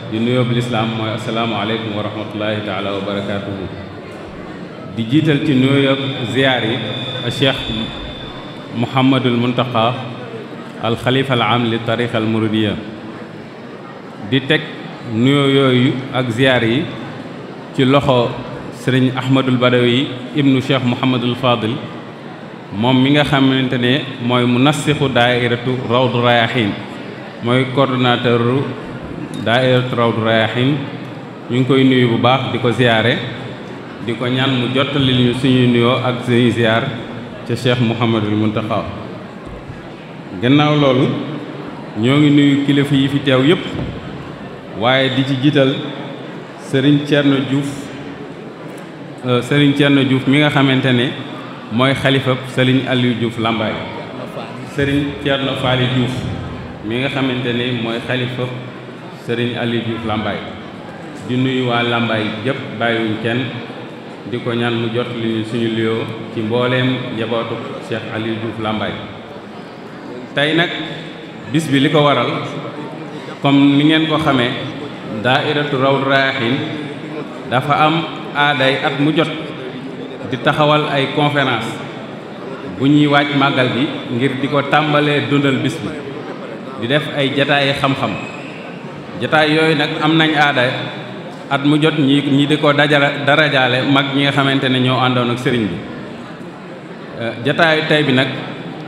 di nuyoo bu lislaam mooy asalaamaaleykum wa rahmatullahi taala wa barakaatuhu. di jiital ci nuyoo ziyaar yi Cheikh Mouhamadul Muntaqa al xalifa al am li tariqa al muridiya. di teg nuyoo yooyu ak ziyaar yi ci loxo sëriñ Ahmadul Badawi ibnu Cheikh Mouhamadul Fadil moom mi nga xamante ne mooy munassixu daairatu Rawdu Rayahin, mooy coordonnateur daairatu Rawdu Rayahin. ñu ngi koy nuyu bu baax di ko ziyaare di ko ñaan mu jottali ñu suñuy nuyoo ak suñuy ziyaar ca Cheikh Mouhamadul Muntaqa. gannaaw loolu ñoo ngi nuyu kilifa yi fi teew yépp, waaye di ci jiital Serigne Thierno Diouf mi nga xamante ne mooy xalifa Serigne Aliou Diouf Lambaye. Serigne Thierno Faly Diouf mi nga xamante ne mooy xalifa Serigne Aliou Diouf Lambaye. di nuyu waa Lambaye yëpp bàyyiwuñ kenn, di ko ñaan mu jot li suñu liyoo ci mbooleem njabootu Cheikh Aliou Diouf Lambaye. tey nag bis bi li ko waral comme ni ngeen ko xamee, daairatu Rawdu Rayahin dafa am aaday at mu jot di taxawal ay conférence bu ñuy waaj màggal gi ngir di ko tàmbalee dundal bis bi, di def ay jataay xam-xam. jataay yooyu nag am nañ aada at mu jot ñi di ko darajaale mag ñi nga xamante ne ñoo àndoon ak sëriñ bi. jataayu tey bi nag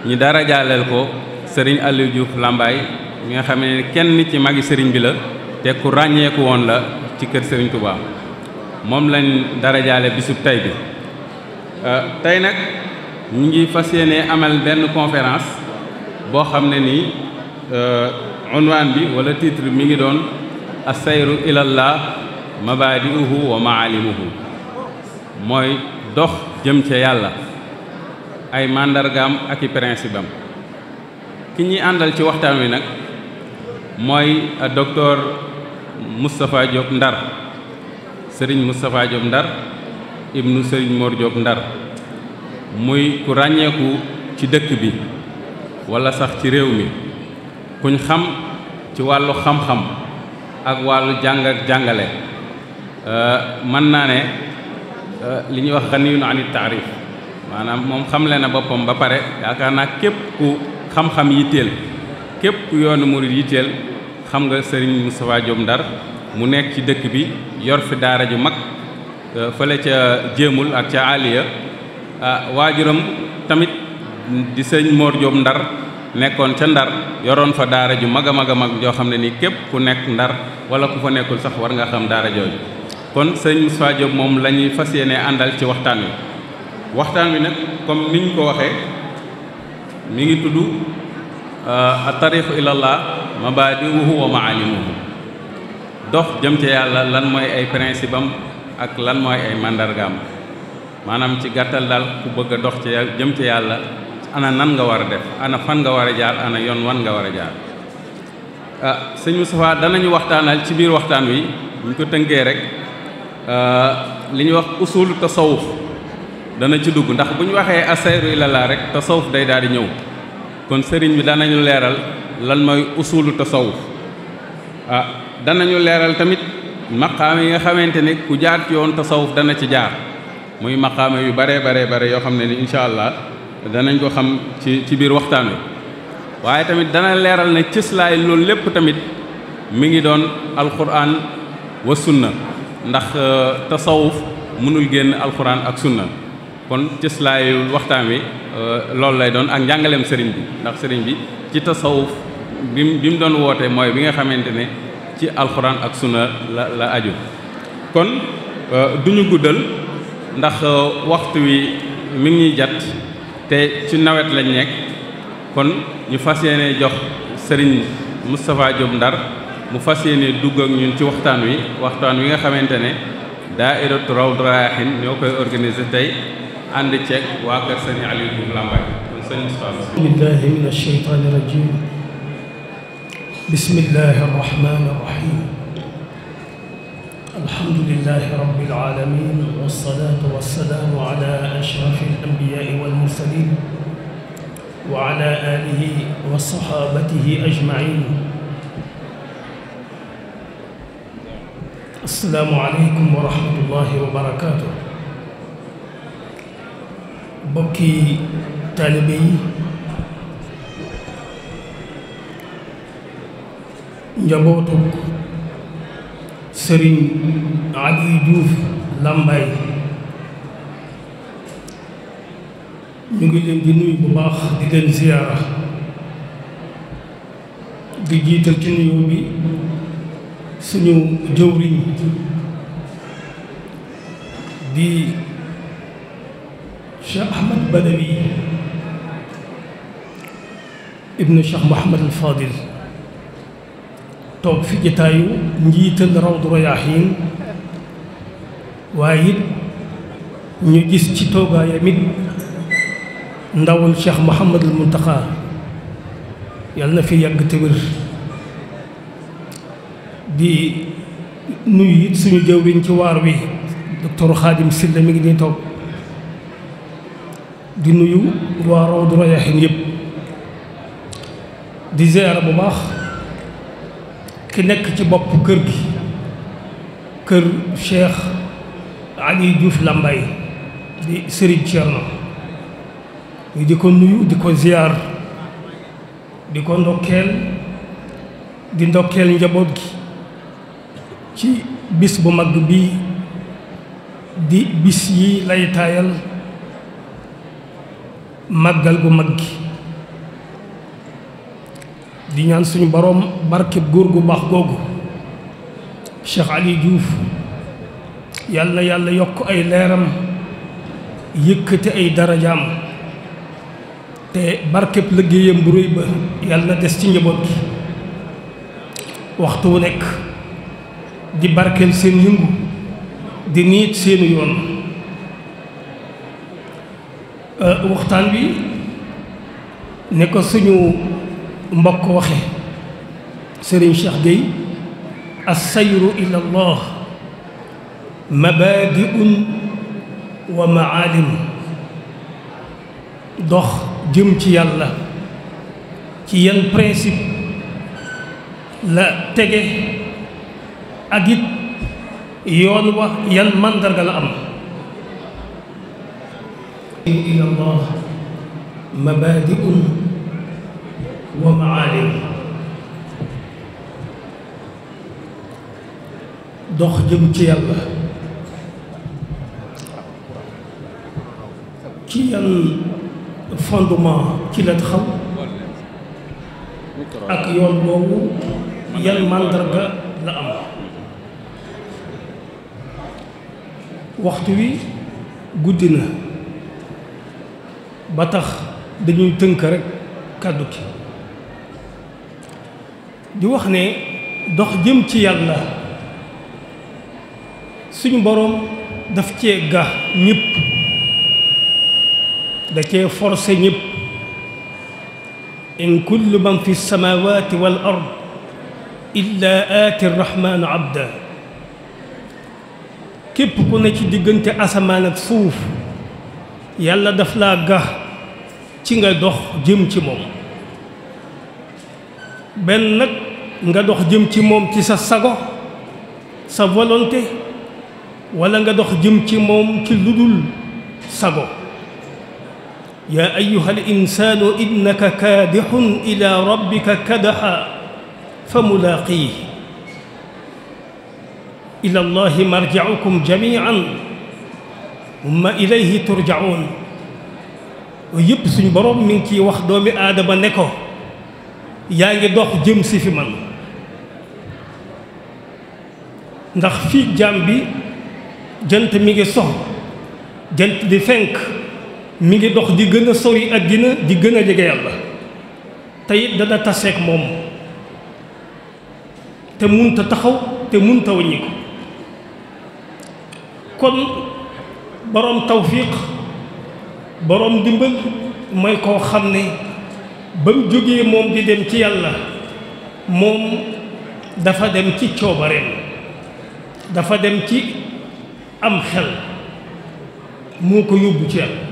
ñi darajaaleel ko sëriñ Aliou Diouf Lambaye mi nga xam ne kenn ci magi sëriñ bi la te ku ràññeeku woon la ci kër sëriñ Touba. moom lañ darajaale bisub tey bi. tey nag ñu ngi fas yéene amal benn conférence boo xam ne nii unwaan bi wala titre mi ngi doon assayru ilallah mabadi'uhu wa maalimuhu, mooy dox jëm ca yàlla, ay màndargaam ak i principe am. ki ñuy àndal ci waxtaan wi nag mooy docteur Moustapha Diop Ndar, Serigne Moustapha Diop Ndar ibnu Serigne Mor Diop Ndar, muy ku ràññeeku ci dëkk bi wala sax ci réew mi, kuñ xam ci wàllu xam-xam ak wàllu jàng ak jàngale. mën naa ne li ñuy wax ganiyun anit taarif, maanaam moom xamle na boppam ba pare. yaakaar naa képp ku xam-xam yitteel, képp ku yoonu murid yitteel, xam nga Serigne Moustapha Diop Ndar. mu nekk ci dëkk bi yor fi daara ju mag fële ca jéemul ak ca aliya. waajuram tamit di sëñ Mor Diop Ndar nekkoon ca Ndar, yoroon fa daara ju mag a mag a mag joo xam ne nii képp ku nekk Ndar wala ku fa nekkul sax war nga xam daara jooju. kon sëñ Moustapha Diop moom la ñuy fas yéene àndal ci waxtaan wi. waxtaan wi nag comme niñ ko waxee mi ngi tudd at-tariqu ilallah mabadi'uhu wa maalimuhu, dox jëm ca yàlla lan mooy ay principe am ak lan mooy ay mandargaam. maanaam ci gàttal daal ku bëgg a dox ci jëm ca yàlla ana nan nga war a def, ana fan nga war a jaar, ana yoon wan nga war a jaar. sëñ Moustapha danañu waxtaanal ci biir waxtaan wi ñu ko tënkee rek li ñuy wax usul tasawuf dana ci dugg, ndax bu ñu waxee asayru ilallah rek tasawuf day daal di ñëw. kon sëriñ bi danañu leeral lan mooy usulu tasawuf. danañu leeral tamit maqaama yi nga xamante ne ku jaar ci yoon tasawuf dana ci jaar, muy maqaama yu bare yoo xam ne ni incha allah danañ ko xam ci biir waxtaan wi. waaye tamit dana leeral ne cëslaay loolu lépp tamit mi ngi doon alquran wa sunna, ndax tasawuf mënul génn alquran ak sunna. kon cëslaayu waxtaan wi loolu lay doon ak njàngaleem sëriñ bi, ndax sëriñ bi ci tasawuf bi mu doon woote mooy bi nga xamante ne ci alquran ak sunna la aju. kon duñu guddal ndax waxtu wi mi ngi ñuy jat te ci nawet lañ nekk. kon ñu fas yéene jox Serigne Moustapha Diop Ndar mu fas yéene dugg ak ñun ci waxtaan wi nga xamante ne daairatu Rawdu Rayahin ñoo koy organiser tey ànd ceeg waa kër Serigne Aliou Diouf Lambaye. kon sëñ Moustapha. billahi min ash-shaytani rajim. bismillahi arrahmani arrahim. alhamdulillahi rabbil alamin wassalatu wassalamu ala ashrafil anbiya'i wal mursalin wa ala alihi wa sahabatihi ajmain. asalaamualeykum wa rahmatullahi wa barakaatu. bokki taalibe yi, njabootuk Sëriñ Aliou Diouf Lambaye ñu ngi leen di nuyu bu baax di leen ziyaara, di jiital ci nuyoo bi suñu jëwriñ di Cheikh Ahmad Badawi ibnu Cheikh Mouhamad al Fadil toog fi jataayu njiital Rawdu Rayaahiin, waaye it ñu gis ci toogaayam it ndawul Cheikh Mouhamad al Muntaxa yàlla na fi yàgg te wér. di nuyu it suñu jëwriñ ci waar wi docteur Khadim Sylla mi ngi nii toog, di nuyu waa Rawdu Rayaahiin yëpp, di ziyaara bu baax ki nekk ci bopp kër gi, kër Cheikh Aliou Diouf Lambaye di Serigne Thierno, ñu di ko nuyu di ko ziyaar, di ko ndokkeel, di ndokkeel njaboot gi ci bis bu mag bi di bis yi lay taayal màggal bu mag gi, di ñaan suñu boroom barkeb góor gu baax googu Cheikh Aliou Diouf yàlla na yàlla yokk ay leeram, yëkkati ay darajaam, te barkeb liggéeyam bu réy ba yàlla na des ci njaboot gi waxtu wu nekk di barkeel seen yëngu, di niit seenu yoon. waxtaan bi ne ko suñu mbokk waxe Serigne Cheikh Gueye, as-sayru ila Allah mabaadi'un wa ma'aalim, dox jëm ci yàlla ci yan principe la tege, ak it yoon wa yan màndarga la am. ila Allah mabaadi'un wa ma'aalim, dox jëm ci yàlla ci yan fondement ci la taxaw, ak yoon boobu yan màndarga la am. waxtu wi guddi na ba tax dañuy tënk rekk kàddu ki di wax ne dox jëm ci yàlla suñu boroom daf cee ga ñëpp, da cee forcé ñëpp. in kullu man fi samawati wal ard illa aati rrahmanu abda, képp ku ne ci diggante asamaan ak suuf yàlla daf laa ga ci nga dox jëm ci moom. benn nag nga dox jëm ci moom ci sa sago, sa volonté, wala nga dox jëm ci moom ci ludul sago. yaa ayyuha al insaanu innaka kaadixun ila rabbika kadaxa fa mulaaqiih ila allahi marjicukum jamiican umma ilayhi turjacuun. yëpp suñu boroom mi ngi ciy wax doomi aadama ne ko yaa ngi dox jëm si fi man, ndax fii jaam bi jant mi ngi sox, jant di fenk, mi ngi dox di gën a sori àddina, di gën a jege yàlla, te it dana taseek moom, te munta taxaw te munta wàññi ko. kon boroom tawfiq, boroom dimbal mooy koo xam ne ba mu jógee moom di dem ci yàlla, moom dafa dem ci coobareem, dafa dem ci am xel, moo ko yóbbu ci yàlla.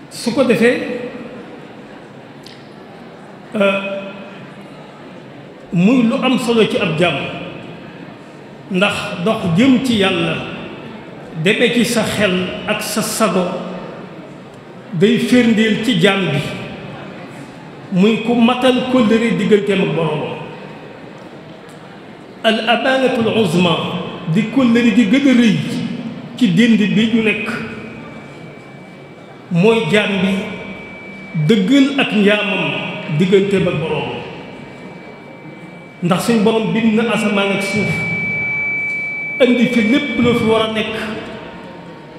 su ko defee muy lu am solo ci ab jàmm ndax dox jëm ci yàlla deme ci sa xel ak sa sago day firndeel ci jaam bi muy ku matal kóllëre digganteem ak boroomam al amaanatul uzma di kóllëre di gën a rëy ci dénd bi ñu nekk mooy jaam bi dëggal ak njaamam digganteem ak boroomam ndax suñ borom bind na asamaan ak suuf andi fi lépp lu fi war a nekk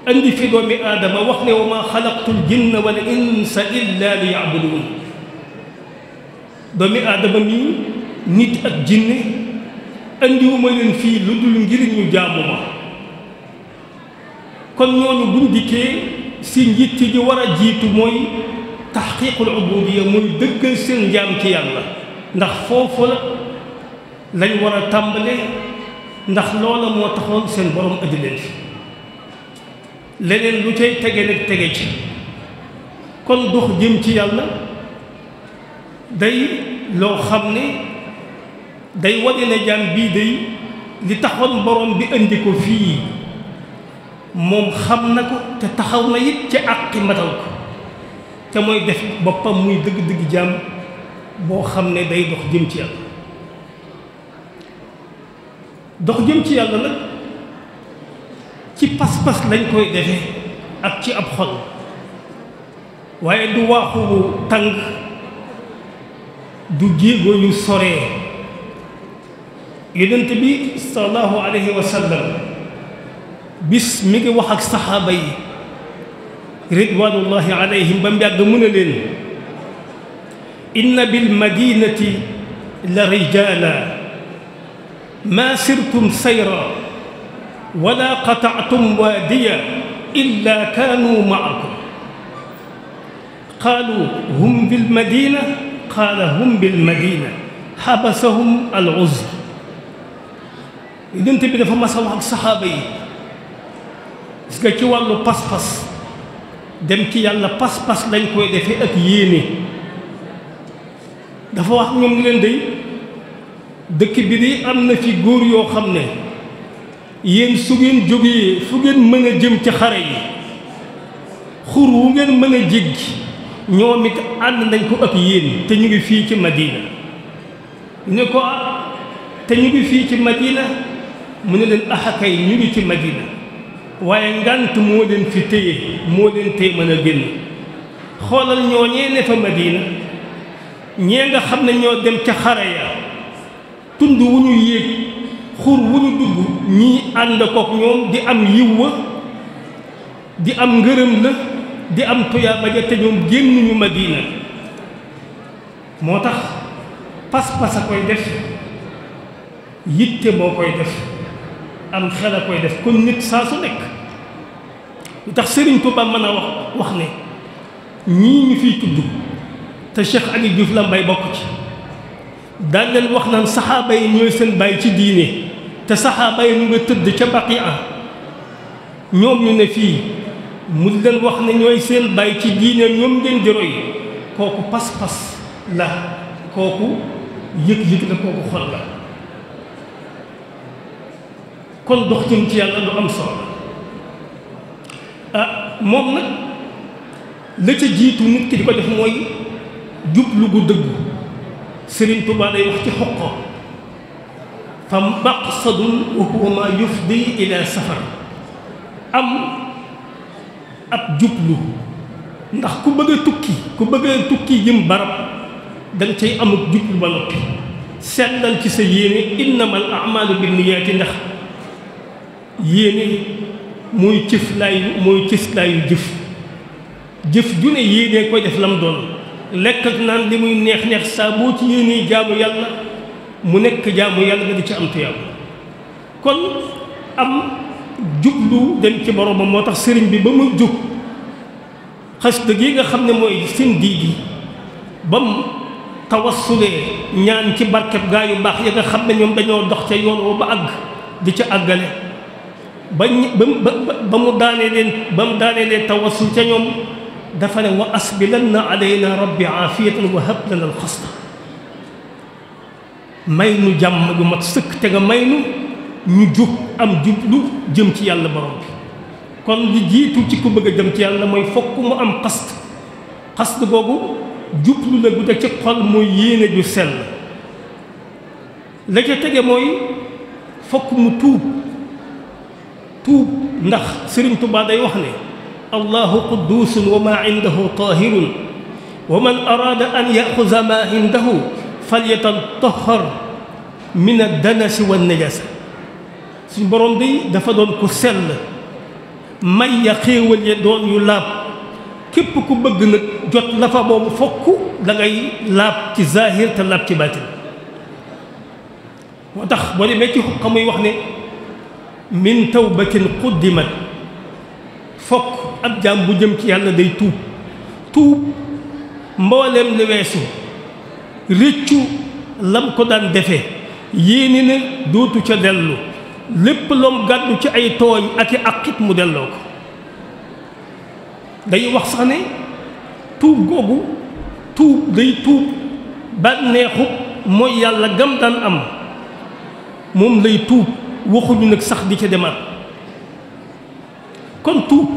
andi fi doomi aadama wax ne wa maa xalaqtul jinna wal insa illa li ya'budun doomi aadama mi nit ak jinne andiwuma leen fii lu dul ngir ñu jaamu ma kon ñooñu buñ dikkee si njiit ji war a jiitu mooy taxqiqul ubudiyya muy dëggal seen njaam ci yàlla ndax foofu lañ war a tàmbale ndax loola moo taxoon seen borom andi leen fi leneen lu cay tege nag tege ci kon dox jëm ci yàlla day loo xam ne day wane ne jaam bii day li taxoon borom bi indi ko fii moom xam na ko te taxaw na it ci àqi matal ko te mooy def boppam muy dëgg-dëgg jaam boo xam ne day dox jëm ci yàlla dox jëm ci yàlla nag ci pas-pas lañ koy defee ak ci ab xol waaye du waaxu tàng du jéego yu soree yonent bi sallallahu alayhi wa sallam bis mi ngi wax ak saxaaba yi ridwanullahi alayhim ba mu yàgg mu ne leen inna bil madinati la rijala ma sirtum sayra wala qata'tum waadiya illa kaanu ma'akum qaalu hum bil madina qaala hum bil madina xabasahum al uzr yonent bi dafa mas a wax ak saxaaba yi gis nga ci wàllu pas-pas dem ci yàlla pas-pas lañ koy defee ak yéene dafa wax ñoom ni leen day dëkk bi di am na fi góor yoo xam ne yéen su ngeen jógee fu ngeen mën a jëm ci xare yi xur wu ngeen mën a jéggi ñoom it ànd nañ ko ak yéen te ñu ngi fii ci Madina ne ko te ñu ngi fii ci Madina mu ne leen axakay ñu ngi ci Madina waaye ngant moo leen fi téye moo leen téye mën a génn xoolal ñooñee ne fa Madina ñee nga xam ne ñoo dem ca xare ya tund wu ñu yéeg xur wu ñu dugg ñii ànd kook ñoom di am yiw wa di am ngërëm la di am tuyaaba ja te ñoom génnuñu Madina moo tax pas-pas a koy def yitte moo koy def am xel a koy def kon nit saa su nekk lu tax Sëriñ Tuuba mën a wax ne ñii ñu fiy tudd te Cheikh Ali Diouf Lambaye bokk ci daal leen wax naan saxaaba yi ñooy seen bàyyi ci diine te saxaaba yi ñu nga tëdd ca Baqiya ñoom ñu ne fii mu di leen wax ne ñooy seen bàyyi ci diine ñoom ngeen di roy kooku pas-pas la kooku yëg-yëg la kooku xol la kon dox jëm ci yàlla lu am solo moom nag la ca jiitu nit ki di ko def mooy jublu gu dëggu Sëriñ Tuubaa day wax ci xoqo fa maqsadun wa huwa ma yufdi ila safar am ab jublu ndax ku bëgg a tukki jëm barab danga cay amuk jublu ba noppi sellal ci sa yéene innamal a'maalu binniyaati ndax yéene mooy cëslaayu jëf ju ne yéene koy def lam doon lekk ak naan li muy neex saa boo ci yéene jaamu yàlla mu nekk jaamu yàlla nga di ci am tuyaaba kon am jublu dem ci boromam moo tax sëriñ bi ba mu jóg xasida gi nga xam ne mooy seen diigi ba mu tawassulee ñaan ci barkeb gaa yu baax ya nga xam ne ñoom dañoo dox ca yoon woo ba àgg di ca àggale ba mu daanelee tawassul ca ñoom dafa ne wa asbilanna alayna rabbi aafiyatan wa hab lana alxasna may nu jàmm ju mat sëkk te nga may nu ñu jub am jublu jëm ci yàlla borom bi. kon li jiitu ci ku bëgg a jëm ci yàlla mooy fokk mu am xasd googu jublu la bu dee ci xol mooy yéene ju sell. la ca tege mooy fokk mu tuub ndax Sëriñ Tuubaa day wax ne allahu qudduusun wa maa indahu taahirun wa man araada an yaxuza maa indahu falyataطahhar min ad-danasi wa najasa. suñ borom day dafa doon ku sell may ya xéewal ya doon yu laab képp ku bëgg nag jot la fa boobu fokk da ngay laab ci zahir te laab ci baatin. moo tax boo demee ci xamuy wax ne min tawbatin quddimat fokk ab jaam bu jëm ci yàlla day tuub mbooleem li weesu rëccu lam ko daan defee yéeni ne dootu ca dellu lépp loom gàddu ci ay tooñ ak i àqit mu delloo ko. day wax sax ne tuub googu day tuub bànneexu mooy yàlla gam daan am moom lay tuub waxuñu nag sax di ca demaat. kon tuub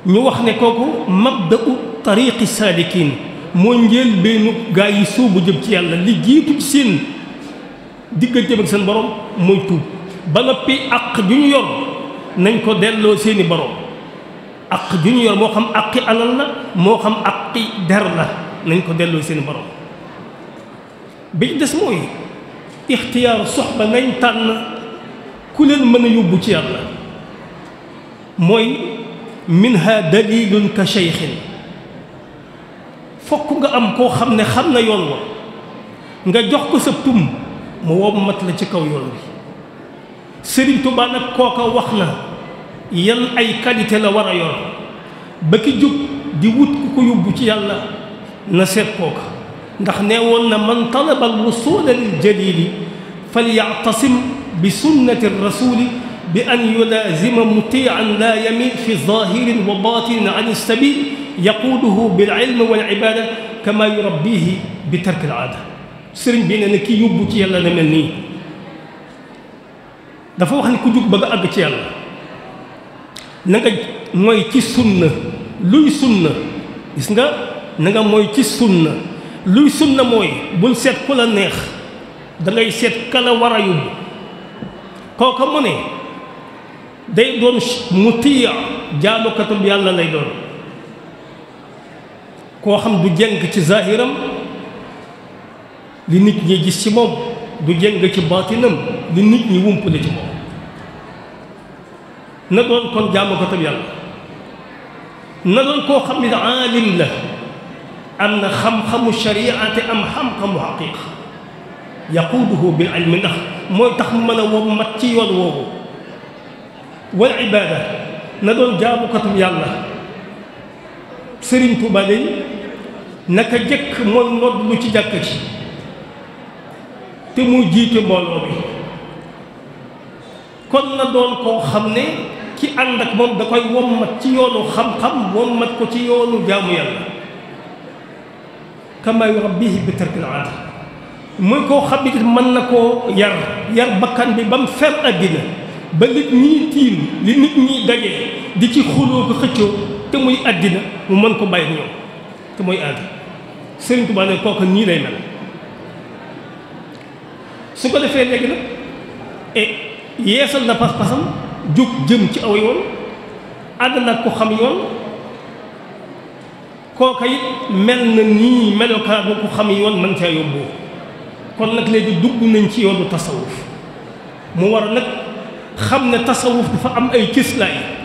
ñu wax ne kooku mabda'u tariqi saalikiin moo njël bennu gaa yi sóobu jëm ci yàlla li jiitu ci seen digganteem ak seen borom mooy tuub ba noppi àq ju ñu yor nañ ko delloo seeni borom. àq ju ñu yor moo xam àqi alal la moo xam àqi der la nañ ko delloo seeni borom. bi des mooy ixtiyaaru soxba nañ tànn ku leen mën a yóbbu ci yàlla mooy minha dalilun ka cheykhin fokk nga am koo xam ne xam na yoon wa nga jox ko sa tum mu wommat la ci kaw yoon bi. Sëriñ Tuubaa nag kooka wax na yan ay qualité la war a yor ba ki jóg di wut ku ko yóbbu ci yàlla na seet kooka ndax nee woon na man talaba al wusula lil jalili falyactasim bi sunnati rasuli bi an yulaazima mutian la yamil fi zahirin wa batinin an sabil yaquuduhu bil ilmi wal ibada kama yurabbihi bi tarki al aada. sëriñ bi nee na kii yóbbu ci yàlla na mel nii dafa wax ne ku jug bëgg a àgg ci yàlla na nga mooy ci sunna luy sunna gis nga na nga mooy ci sunna luy sunna mooy bul seet ku la neex da ngay seet kala war a yóbbu kooka mu ne day doon mutiya jaamukatub yàlla lay doon koo xam du jeng ci zahiram li nit ñi gis ci moom du jeng ci baatinam li nit ñi wumpale ci moom na doon kon jaamukatub yàlla na doon koo xam ne aalim la am na xam-xamu shariati am xam-xamu xaqiqa yaquuduhu bil ilmi ndax mooy tax mu mën a wom mat ci yoon woowu wal ibaada na doon jaamukatub yàlla. Sëriñ Tuuba day naka jëkk mooy nodd lu ci jàkk ci te muy jiite mbooloo bi kon na doon koo xam ne ki ànd ak moom da koy wommat ci yoonu xam-xam wommat ko ci yoonu jaamu yàlla kama yurabbihi bi tarkil aada mooy koo xam ne mën na koo yar bakkan bi ba mu fer àddina ba nit ñi tiim li nit ñi daje di ci xuloo ko xëccoo te muy àddina mu mën ko bàyyi ñoom te mooy aada. Sëriñ Tuubaa ne kooku nii lay mel su ko defee léegi nag yeesal na pas-pasam jóg jëm ci aw yoon ànd nag ko xam yoon kooka it mel na nii melokaanu ko xam yoon mën caa yóbbu kon nag léegi dugg nañ ci yoonu tasawuf mu war nag xam ne tasawuf dafa am ay cëslaay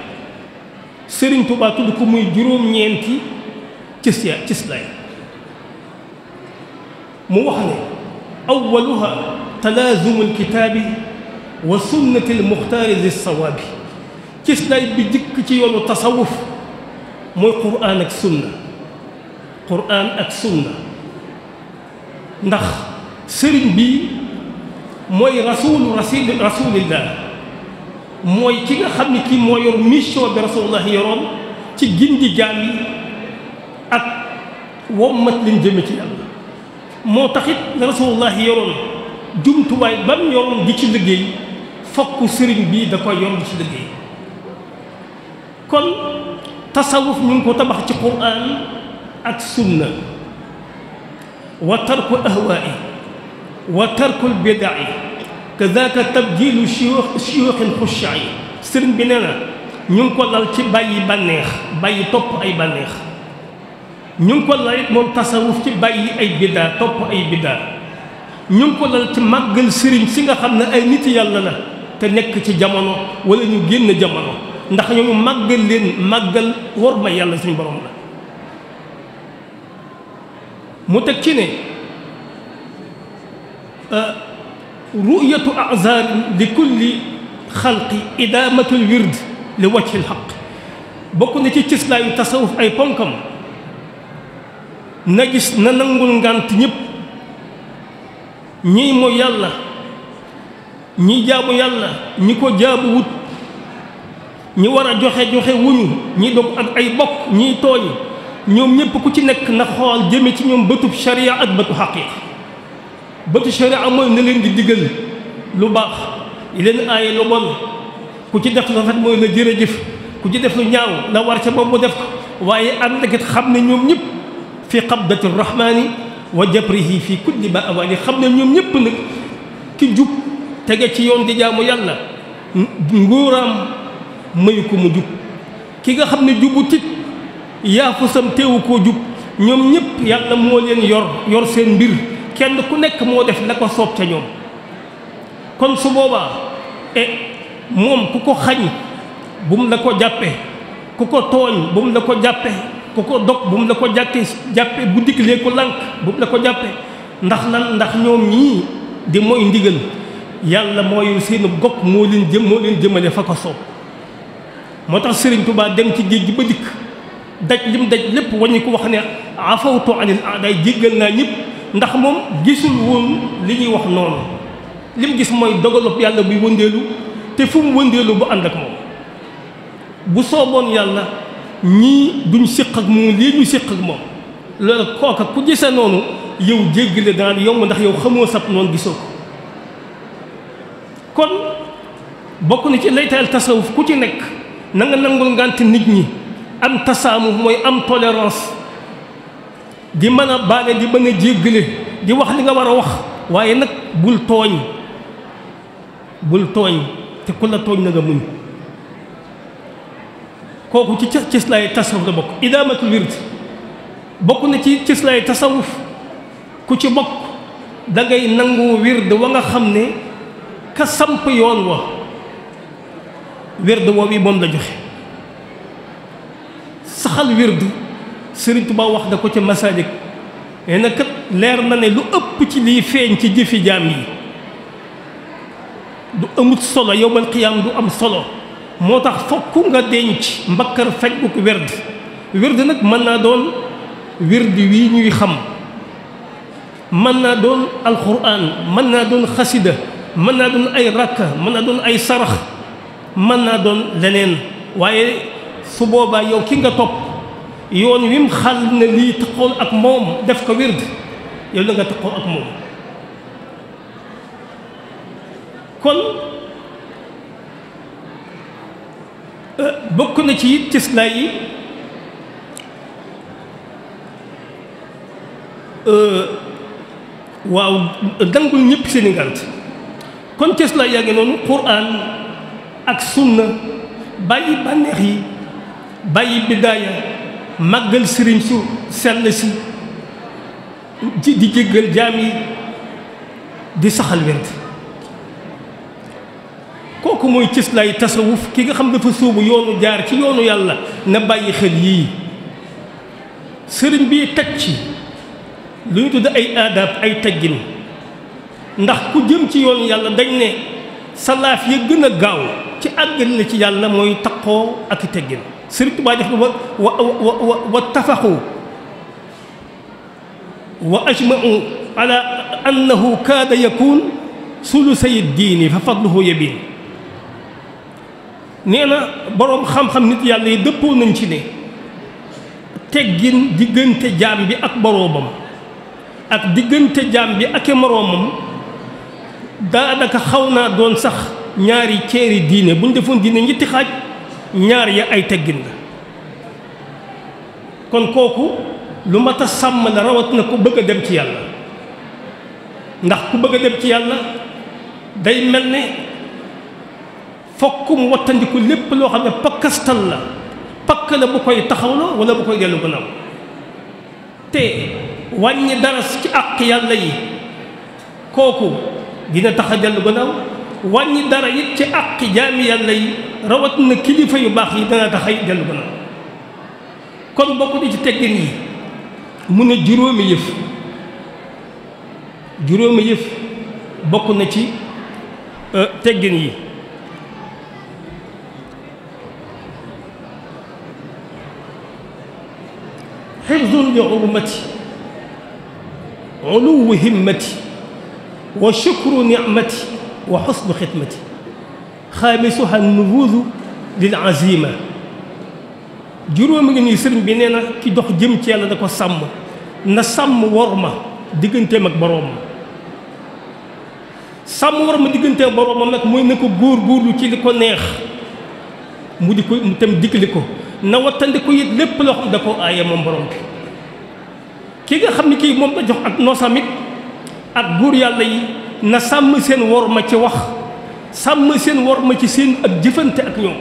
Sëriñ Tuubaa tudd ko muy juróom-ñeenti cëslaay mu wax ne awwaluha talaazumu alkitaabi wa sunnati almuxtaari lissawaabi cëslaay bi jëkk ci yoonu tasawuf mooy quraan ak sunna ndax sëriñ bi mooy rasulillah mooy ki nga xam ne kii moo yor mission bi rasulullah yoroon ci gindi jaam yi ak wommat liñ jëme ci yàlla moo taxit rasulullah yoroon jumtuwaay ba mu yoroon di ci liggéey fokk sëriñ bii da koy yor di ci liggéey. kon tasawuf ñu ngi ko tabax ci quraan ak sunna wa tarku ahwaa'i wa tarkul bidaa'i kadaka tabdilu shuyuuxin xushaa'i. sëriñ bi nee na ñu ngi ko lal ci bàyyi bànneex bàyyi topp ay bànneex, ñu ngi ko lal it moom tasawuf ci bàyyi ay biddaa topp ay biddaa, ñu ngi ko lal ci màggal sëriñ si nga xam ne ay nit yàlla la te nekk ci jamono wala ñu génn jamono, ndax ñooñu màggal leen màggal war ma yàlla suñu borom la. mu teg ci ne ru'yatu a'zar li kulli xalqi idaamatul wird li wajhi l-haqq. bokk na ci cislaayu tasawuf ay ponkam na gis na nangul ngànt ñëpp, ñii mooy yàlla ñii jaamu yàlla ñi ko jaabu wut, ñi war a joxe wuñu, ñi dog ak ay bokk, ñiy tooñ, ñoom ñëpp ku ci nekk na xool jëme ci ñoom bëtub sharia ak bëtu xaqiiqa. bëtu sharia mooy na leen di diggal lu baax yi leen aaye lu bon, ku ci def lu rafet mooy la jërëjëf, ku ci def lu ñaaw la war ca moom mu def ko, waaye ànd ak it xam ne ñoom ñëpp fi qabdati rahmaani wa jabrihi fi kulli ma awaani. xam ne ñoom ñëpp nag ki jub tege ci yoon di jaamu yàlla nguuraam mayu ko mu jub, ki nga xam ne jubut it yaafusam teewu koo jub. ñoom ñëpp yàlla moo leen yor seen mbir, kenn ku nekk moo def la ko soob ca ñoom. kon su boobaa moom ku ko xañ bu mu la ko jàppe, ku ko tooñ bu mu la ko jàppe, ku ko dog bu mu la ko jàppe bu diglee ko lànk bu mu la ko jàppe. ndax lan? ndax ñoom ñii di mooy ndigal yàlla mooy seen gopp moo leen jëmale fa ko soob. moo tax Sëriñ Tuubaa dem ci géej gi ba dikk daj lim daj lépp waññi ko wax ne afawtu anil a'daay, jéggal naa ñëpp, ndax moom gisul woon li ñuy wax noonu. lim gis mooy dogalub yàlla buy wëndeelu, te fu mu wëndeelu bu ànd ak moom. bu sooboon yàlla ñii duñ séq ak moom lii ñu séq ak moom. loolu kooka ku gisee noonu yow jéggale daan yomb, ndax yow xamoo sab noonu gisoo ko. kon bokk na ci laytaal tasawuf ku ci nekk na nga nangul ngànt nit ñi, am tasaamu mooy am tolérance, di mën a baale, di mën a jéggale, di wax li nga war a wax, waaye nag bul tooñ te ku la tooñ na nga muñ. kooku ci cëslaay tasawuf la bokk. idaamatul wird bokk na ci cëslaay tasawuf, ku ci bokk da ngay nangu wird wa nga xam ne ka samp yoon wa wird woowu moom la joxe. saxal wird Sëriñ Tuubaa wax da ko ca Masaalik, nee na kat leer na ne lu ëpp ci liy feeñ ci jëfi jaam yi du amut solo, yowmal qiyaam du am solo. moo tax fokk nga denc mbakkar fekk ko wird nag mën naa doon wird wii ñuy xam, mën naa doon alquran, mën naa doon xasida, mën naa doon ay rakka, mën naa doon ay sarax, mën naa doon leneen. waaye su boobaa yow ki nga topp yoon wi mu xal na lii taxool ak moom def ko wird, yow la nga taxoo ak moom. kon bokk na ci it cëslaay yi waaw dangul ñëpp seeni ngànt. kon cëslaay yaa ngi noonu quraan ak sunna, bàyyi bànneex yi, bàyyi bidaaya, màggal sëriñ su sell si, di jéggal jaam yi, di saxal wird. kooku mooy cëslaay tasawuf. ki nga xam dafa sóobu yoonu jaar ci yoonu yàlla na bàyyi xel yii. sëriñ bi teg ci lu ñu tudd ay aadaab, ay teggin, ndax ku jëm ci yoonu yàlla dañ ne salaaf ya gën a gaaw ci àggal la ci yàlla mooy taqoo ak teggin. Sëriñ Tuubaa def wa tafaqu wa ajma'u ala annahu kaada yakun sulusay diini fa fadluhu yabin. nee na boroom xam-xam nit yàlla yi dëppoo nañ ci ne teggin diggante jaam bi ak boroomam ak diggante jaam bi ak moroomam daanaka xaw naa doon sax ñaari ceeri diine bu ñu defoon diine ñetti xaaj ñaar ya ay teggin la kon kooku lu mat a sàmm la rawat na ku bëgg a dem ci yàlla ndax ku bëgg a dem ci yàlla day mel ne fokk mu wattandiku lépp loo xam ne pakkastal la pakk la bu koy taxawloo wala bu koy dellu gannaaw te wàññi dara ci àq yàlla yi kooku dina tax a dellu gannaaw wàññi dara it ci àq jaami yàlla yi rawat na kilifa yu baax yi dana tax a dellu gannaaw kon bokk di ci teggin yi mu ne juróomi yëf bokk na ci teggin yi xifdun li urmati uluwu himmati wa shukru nicmati wa xusnu xidmati xaamisuha nufuudu lil azima juróomi ngi nii sëriñ bi nee na ki dox jëm ci yàlla da ko sàmm na sàmm worma digganteem ak boroom sàmm worma digganteem ak boroomam nag mooy na ko góor-góorlu ci li ko neex mu tam digli ko na wattandiku it lépp loo xam da koo aaye moom borom bi ki nga xam ne kii moom la jox ak noosamit ak góor yàlla yi na sàmm seen worma ci wax sàmm seen worma ci seen ak jëfante ak ñoom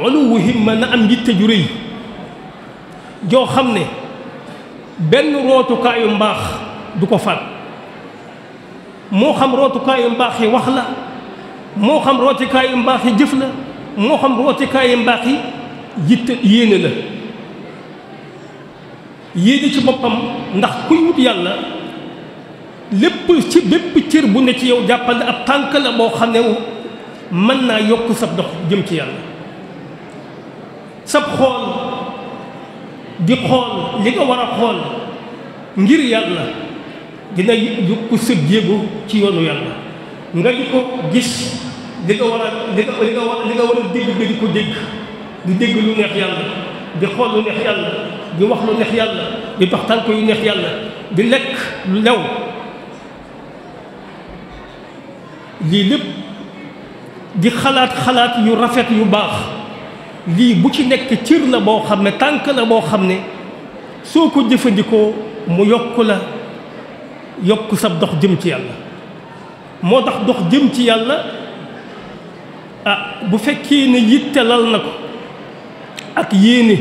uluwu himma na am yitte ju rëy joo xam ne benn rootukaayu mbaax du ko faat moo xam rootukaayu mbaax yi wax la moo xam rootukaayu mbaax yi jëf la moo xam rootukaayu mbaax yi yitte yéene la yéene ci boppam ndax kuy wut yàlla lépp ci bépp cër bu ne ci yow jàppal ne ab tànk la boo xam ne mën naa yokk sab dox jëm ci yàlla sab xool di xool li nga war a xool ngir yàlla dina yokk sëb jéego ci yoonu yàlla nga di ko gis li nga war a dégg nga di ko dégg di dégg lu neex yàlla di xool lu neex yàlla di wax lu neex yàlla di dox tànk yu neex yàlla di lekk lu lew lii lépp di xalaat yu rafet yu baax lii bu ci nekk cër la boo xam ne tànk la boo xam ne soo ko jëfandikoo mu yokk sab dox jëm ci yàlla moo tax dox jëm ci yàlla bu fekkee ne yittelal na ko ak yéene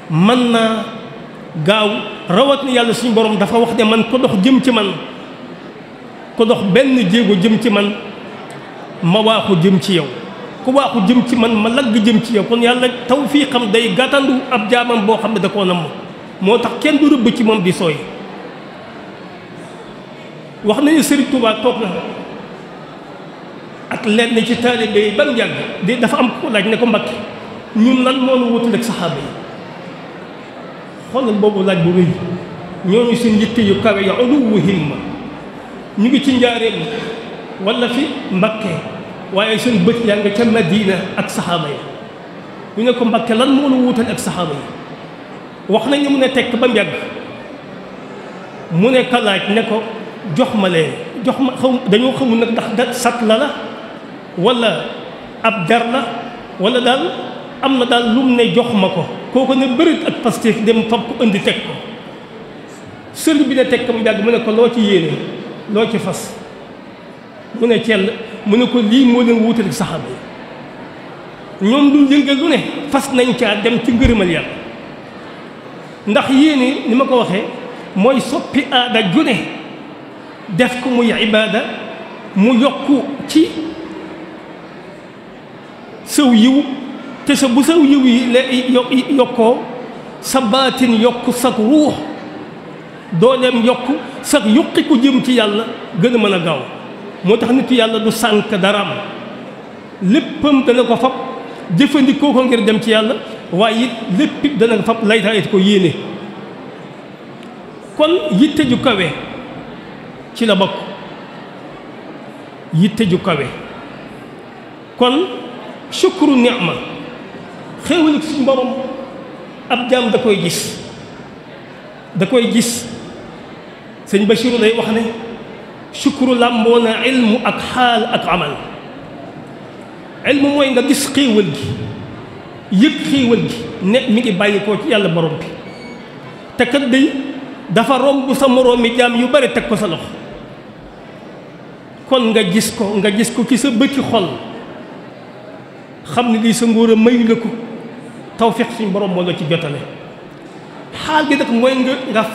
mën naa gaaw rawat na yàlla suñu borom dafa wax ne man ko dox jëm ci man ko dox benn jéego jëm ci man ma waaxu jëm ci yow ku waaxu jëm ci man ma lagg jëm ci yow kon yàlla tawfiiqam day gàttandu ab jaamam boo xam ne da koo namm moo tax kenn du rëbb ci moom di sooy wax nañu Sëriñ Tuubaa toog na ak lenn ci taalibe yi ba mu yàgg di dafa am ko laaj ne ko Mbakke ñun lan moo nu wutal ak saxaaba yi xoolal boobu laaj bu rëy ñooñu seen yitte yu kawe ya uluwu himma ñu ngi ci njaareem wala fi Mbakke waaye seen bët yaa nga ca Madina ak saxaaba yi ñu ne ko Mbakke lan moo nu wutal ak saxaaba yi wax nañu mu ne tekk ba mu yàgg mu ne ka laaj ne ko jox ma leen jox ma xaw dañoo xamul nag ndax sat la wala ab jar la wala daal am na daal lum ne jox ma ko kooku ne bërit ak Pastef dem fab ko indi teg ko sëriñ bi ne teg ko mu yàgg mu ne ko loo ci yéene loo ci fas mu ne cell mu ne ko lii moo leen wuutale saxaaba yi ñoom du yëngal lu ne fas nañ caa dem ci ngërëmal yàlla ndax yéene ni ma ko waxee mooy soppi aada ju ne def ko muy ibaada mu yokku ci saw yiw te sa bu saw yiw yi la yokkoo sa baatin yokk sag ruux dooleem yokk sag yuqi ku jëm ci yàlla gën a mën a gaaw moo tax nit yàlla du sànk daraam léppam dana ko fab jëfandikoo ko ngir dem ci yàlla waaye it lépp it dana ko fab laytaayit ko yéene kon yitte ju kawe ci la bokk yitte ju kawe kon shukru ni'ma xéewal suñu borom ab jaam da koy gis sëñ Bachiru day wax ne shukru làmboo na ilmu ak xaal ak amal. ilmu mooy nga gis xéewal gi yëg xéewal gi ne mi ngi bàyyi koo ci yàlla borom bi te kat day dafa romb sa moroomi jaam yu bari teg ko sa loxo kon nga gis ko ci sa bëti xol xam ne lii sa ngóor a mayu la ko tawfiq suñ borom moo la ci jotale. xaal gi nag mooy nga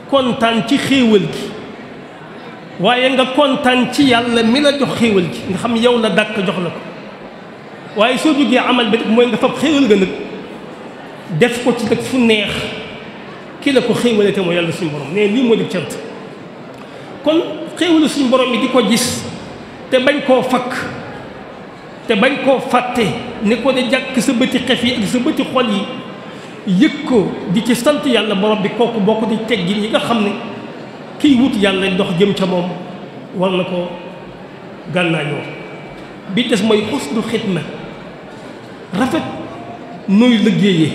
kontaan ci xéewal gi waaye nga kontaan ci yàlla mi la jox xéewal gi nga xam yow la dàkk jox la ko. waaye soo jógee amal bi nag mooy nga fab xéewal ga nag def ko ci nag fu neex ki la ko xéewale te mooy yàlla suñu borom ne lii moo di cant. kon xéewalu suñu borom yi di ko gis te bañ koo fakk te bañ koo fàtte ni ko de jàkk sa bëti xef yi ak sa bëti xol yi yëg ko di ci sant yàlla borom bi kooku bokk di teggin yi nga xam ne kiy wut yàlla dox jëm ca moom war na ko gànnaayoo. bi des mooy xusnu xidma rafet nooy liggéeyee.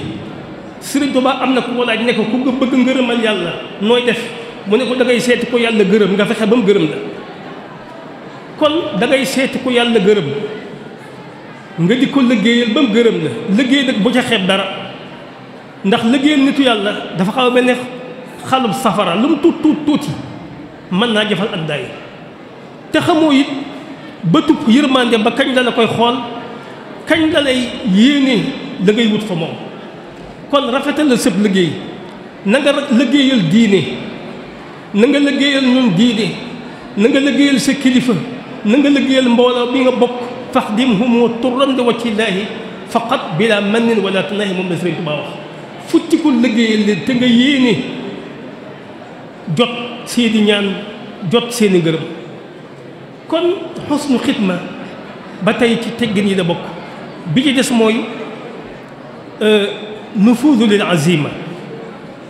Sëriñ Tuubaa am na ku ko laaj ne ko ku nga bëgg ngërëmal yàlla nooy def mu ne ko da ngay seeti ko yàlla gërëm nga fexe ba mu gërëm la. kon da ngay seeti ko yàlla gërëm nga di ko liggéeyal ba mu gërëm la. liggéey nag bu ca xeeb dara ndax liggéeyal nitu yàlla dafa xaw a mel ne xalub safara lu mu tuuti mën naa jëfal ak daay te xamoo it bëtub yërmande ba kañ la koy xool kañ la lay yéene la ngay wut fa moom. kon rafetal la sëb liggéey na nga liggéeyal diine na nga liggéeyal ñun diine na nga liggéeyal sa kilifa na nga liggéeyal mbooloo bi nga bokk faxdimhumu turran li wajhillaahi faqat bila mannin wala tanaahi moom la Sëriñ Tuubaa wax. futtikul liggéeyal leen te nga yéene jot seeni ñaan jot seeni ngërëm. kon xusnu xidma ba tey ci teggin yi la bokk. bi ci des mooy nufuudu lil azima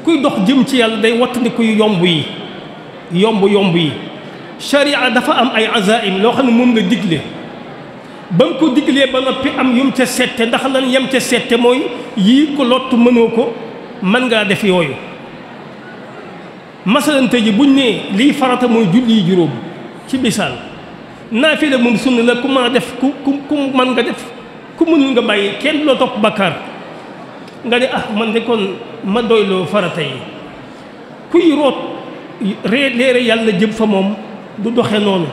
kuy dox jëm ci yàlla day wattandiku yomb yi. sharia dafa am ay azaim loo xam ne moom nga digle ba nga ko diglee ba noppi am yum ca sette ndax lan yem ca sette mooy yii ko lott mënoo ko mën ngaa def yooyu. masalante ji buñ ne lii farata mooy julli juróom ci misaal naafila moom sunna la ku ma def ku mën nga def ku mënul nga bàyyi kenn loo topp bakkaar nga ne man de kon ma doyloo farata yi. kuy root leere yàlla jëm fa moom du doxe noonu.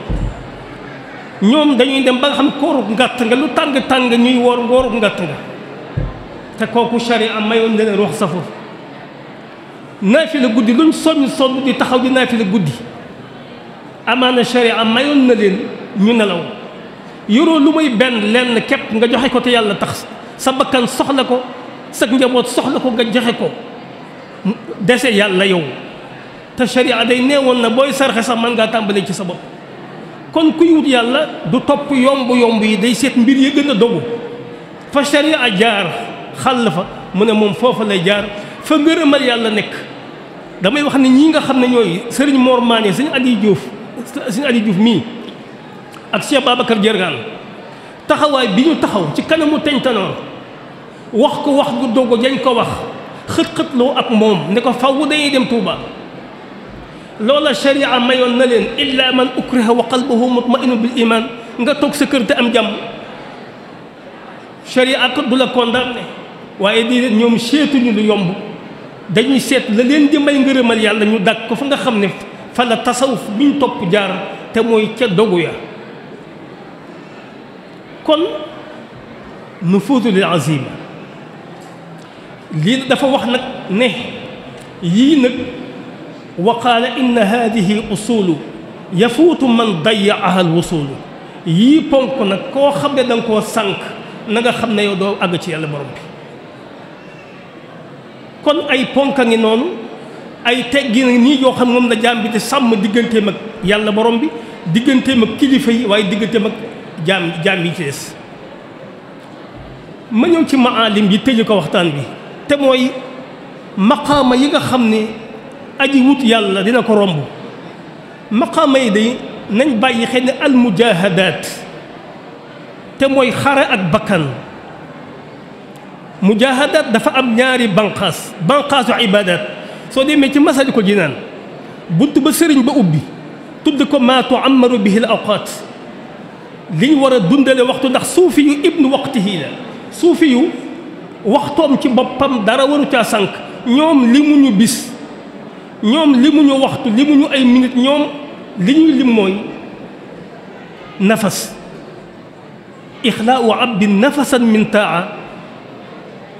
ñoom dañuy dem ba nga xam koorub ngàtt nga lu tàng ñuy woor ngoorub ngàtt nga te kooku sharia mayoon na leen wax safur. naafila guddi luñ sonn di taxaw di naafila guddi amaana sharia mayoon na leen ñu nelaw yoroo lu muy benn lenn képp nga joxe ko te yàlla tax sa bakkan soxla ko sa njaboot soxla ko nga joxe ko dese yàlla yow te sharia day neewoon na booy sarxe sax mën ngaa tàmbalee ci sa bopp. kon kuy wut yàlla du topp yomb yi day seet mbir yi gën a dogu fa sharia jaar xàll fa mu ne moom foofa lay jaar fa ngërëmal yàlla nekk. damay wax ne ñii nga xam ne ñooy sëriñ Mor Mané sëñ Aliou Diouf mii ak Cheikh Babacar Jergaan taxawaay bi ñu taxaw ci kanamu Teñtanoor wax ko wax gu dogo jañ ko wax xët-xëtloo ak moom ne ko faww dañuy dem Touba. loola sharia mayoon na leen illa man ukriha wa qalbuhu mutmainu bil iman nga toog sa kër te am jàmm. sharia ko du la condamné waaye di ñoom seetuñu lu yomb dañuy seet la leen di may ngërëmal yàlla ñu dàq ko fa nga xam ne fa la tasawuf bi ñu topp jaar te mooy ca dogu ya. kon nufuudu lil azima lii dafa wax nag ne yii nag wa qaala inna hadihi usulu yafuutu man dayaaha al wusulu yii ponk nag koo xam ne da nga koo sànq na nga xam ne yow doo àgg ci yàlla borom bi. kon ay ponk a ngi noonu ay teggi na nii yoo xam moom la jaam bi di sàmm digganteem ak yàlla borom bi digganteem ak kilifa yi waaye digganteem ak jaam yi ci des. ma ñëw ci maalim yi tëju ko waxtaan bi te mooy maqaama yi nga xam ne aji wut yàlla dina ko romb. maqaama yi day nañ bàyyi xel ne almujahadaat te mooy xare ak bakkan. mujahadaat dafa am ñaari banqaasu ibaadaat soo demee ci Masaalikul Jinaan bunt ba sëriñ ba ubbi tudd ko maa tuammaru bihi al awqaat li ñu war a dundale waxtu ndax suufi yu ibnu waqtihi la suufi yu waxtoom ci boppam dara waru caa sànq ñoom li mu ñu bis ñoom li mu ñu waxtu li mu ñu ay minute ñoom li ñuy lim mooy nafas ixlaau abdin nafasan min taa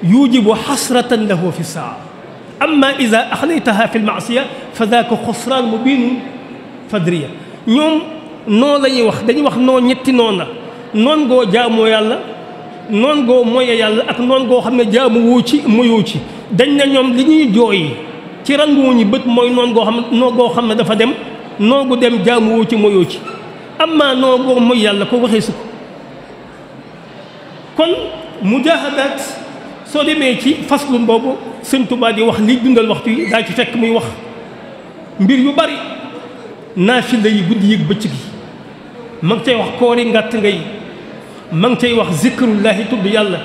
yujibu xasratan lahu fi saa amma ida axlaytaha fi lmaasiya fa daaka xusraan mubinu fadriya ñoom noonu la ñuy wax dañuy wax noo ñetti noon la noon goo jaamoo yàlla noon goo moye yàlla ak noon goo xam ne jaamu woo ci moyoo ci dañ na ñoom li ñuy jooy ci ranguwuñu bët mooy noon goo xam ne dafa dem noo gu dem jaamu woo ci moyoo ci amma noo goo mooy yàlla ko waxee su ko kon mujahadaat soo demee ci faslu boobu Sëñ Tuubaa di wax liy dundal waxtu yi daa ci fekk muy wax mbir yu bari naafila yi guddi yëg bëccëg yi ma ngi cay wax koori ngàtt ngay ma ngi cay wax zikrullahi tudd yàlla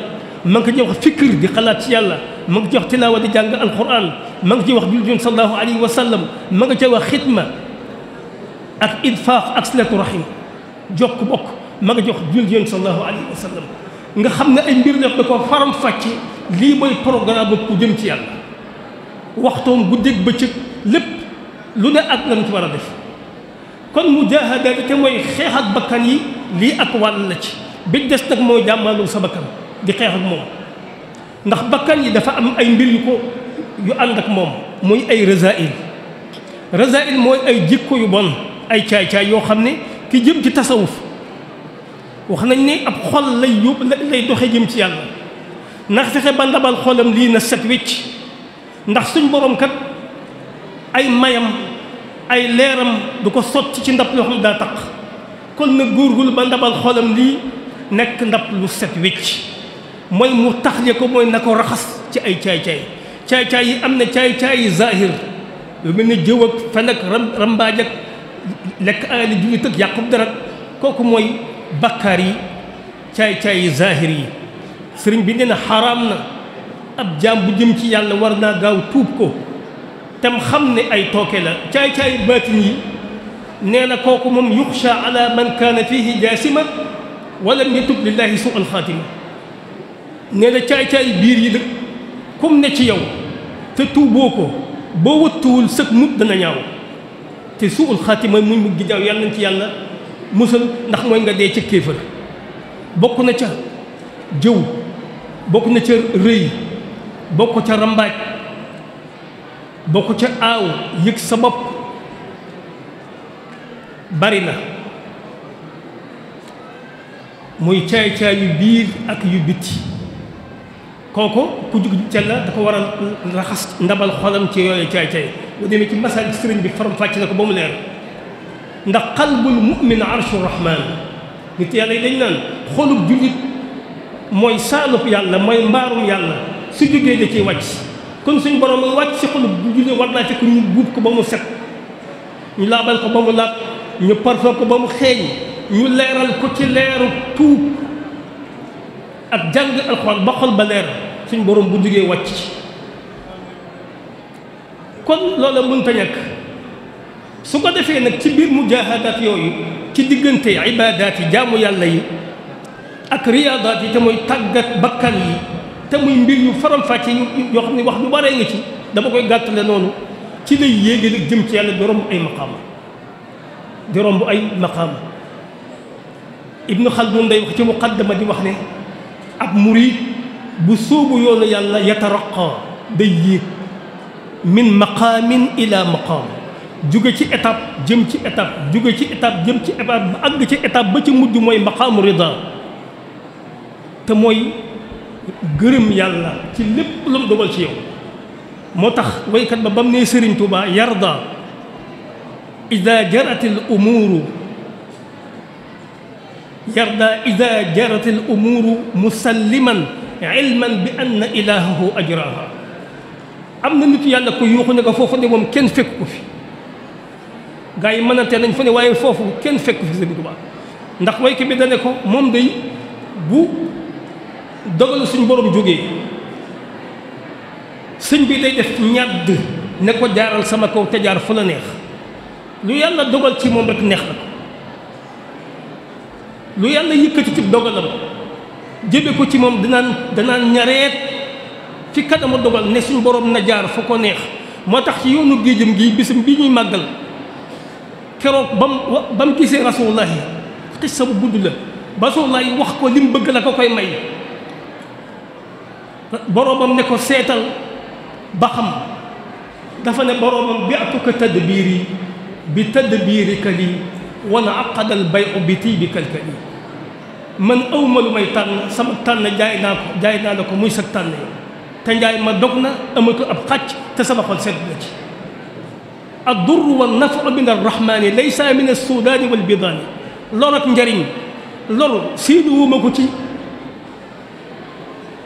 ma ngi cay wax fikr di xalaat ci yàlla ma ngi cay wax tilaawa di jàng alquran ma ngi cay wax julli sallallahu alayhi wa sallam ma ngi cay wax xitma ak idfaaq ak silatu rahim jokk bokk ma ngi cay wax julli sallallahu alayhi wa sallam nga xam ne ay mbir def da ko faram fàcce lii mooy programme ku jëm ci yàlla waxtoom guddeeg bëccëg lépp lu ne ak lañ ci war a def kon mujaahada bi te mooy xeex ak bakkan yi lii ak wàll la ci bi des nag mooy jàmmalu sa bakkan di xeex ak moom ndax bakkan yi dafa am ay mbir yu ànd ak moom muy ay rasail mooy ay jikko yu bon ay caay-caay yoo xam ne ki jëm ci tasawuf wax nañ ne ab xol lay yóbbu lay doxe jëm ci yàlla ndax fexe ba ndabal xolam lii na set wecc ndax suñ borom kat ay mayam ay leeram du ko sotti ci ndab loo xam daa taq kon na góorgul ba ndabal xolam lii nekk ndab lu set wecc mooy mu taxle ko mooy na ko raxas ci ay caay-caay yi am na caay-caay yi zahir lu mel ne jëw ak fen ak rambaaj ak lekk alali jullit ak yàqub dara kooku mooy bakkaar yi caay-caay yi zahir yi sëriñ bi nee na xaraam na ab jaam bu jëm ci yàlla war naa gaaw tuub ko tam xam ne ay tooke la caay-caay baatin yi nee na kooku moom yuxsha ala man kaana fihi jaasima walam yatub lillahi su al xaatima nee na caay-caay biir yi nag comme ne ci yow te tuuboo ko boo wëttuwul sëg mut dana ñaaw te su al xaatima muy mugg gi jaaw yàlla nañ ci yàlla musal ndax mooy nga dee ca kéefër bokk na ca jëw bokk na ca rëy bokk ca rambaaj bokk ca aaw yëg sa bopp bari na muy caay-caay yu biir ak yu bitti kooku ku jug ca la da ko war a raxas ndabal xolam ci yooyu caay-caay bu demee ci masal sëriñ bi faram fàcc na ko ba mu leer ndax qalbul mu'min arshu rahman nit yàlla yi dañ naan xolub jullit mooy saalub yàlla mooy mbaarum yàlla su jógee da ciy wàcc kon suñ borom mooy wàcc si xolub bu jullit war naa fekk ñu buub ko ba mu set ñu laabal ko ba mu laab ñu parfum ko ba mu xeeñ ñu leeral ko ci leeru tuub ak jàng alxuraan ba xol ba leer suñ borom bu jógee wàcc ci kon loola mënta ñàkk su ko defee nag ci biir mujahadaat yooyu ci diggante ibaadaat yi jaamu yàlla yi ak riyaadaat yi te mooy tàggat bakkan yi te muy mbir yu faram-fàcce yoo xam ne wax lu baree nga ci dama koy gàttale noonu ci lay yéege nag jëm ci yàlla di romb ay maqaama di romb ay maqaama Ibnu Xaldun day wax ci muqaddama di wax ne ab murid bu sóobu yoonu yàlla yataraqa day yéeg min maqaamin ila maqaam jóge ci étape jëm ci étape jóge ci étape jëm ci étape ba àgg ci étape ba ci mujj mooy maqaamu rida te mooy gërëm yàlla ci lépp lu mu dogal ci yow moo tax waykat ba bam ne Sëriñ Tuubaa yarda ida jarat al umuuru yarda ida jarat al umuuru musalliman ilman bi anna ilahahu ajraha am na nit yàlla ko yuuxu ne ko foofu de moom kenn fekk ko fi gaa yi mënante nañ fa ne waaye foofu kenn fekk fi Sëriñ Tuubaa ndax waykat bi dane ko moom day bu dogalu suñ borom jógee sëñ bi day def ne ko jaaral sama kaw te jaar fu la neex lu yàlla dogal ci moom rek neex na ko lu yàlla yëkkati ci dogalam jëme ko ci moom danaan ñareet ci kanamu dogal ne suñ borom na jaar fu ko neex moo tax ci yoonu géejam gi bisam bi ñuy màggal keroog ba mu gisee rasulullahi xissa bu gudd la rasulullahi wax ko li mu bëgg la ko koy may boroomam ne ko seetal ba xam dafa ne boroomam bi atuka tadbiiri bi tadbiirika lii wana aqadal bayu bi tii bi kalkali man awma lu may tànn sama tànn jaay naa la ko muy sag tànn yow te njaay ma dog na amatu ab xàcc te sama xol sedd na ci ad-durru wa nafu min arrahmani laysa min as-sudaani wal bidaani lor ak njariñ loru séeduwuma ko ci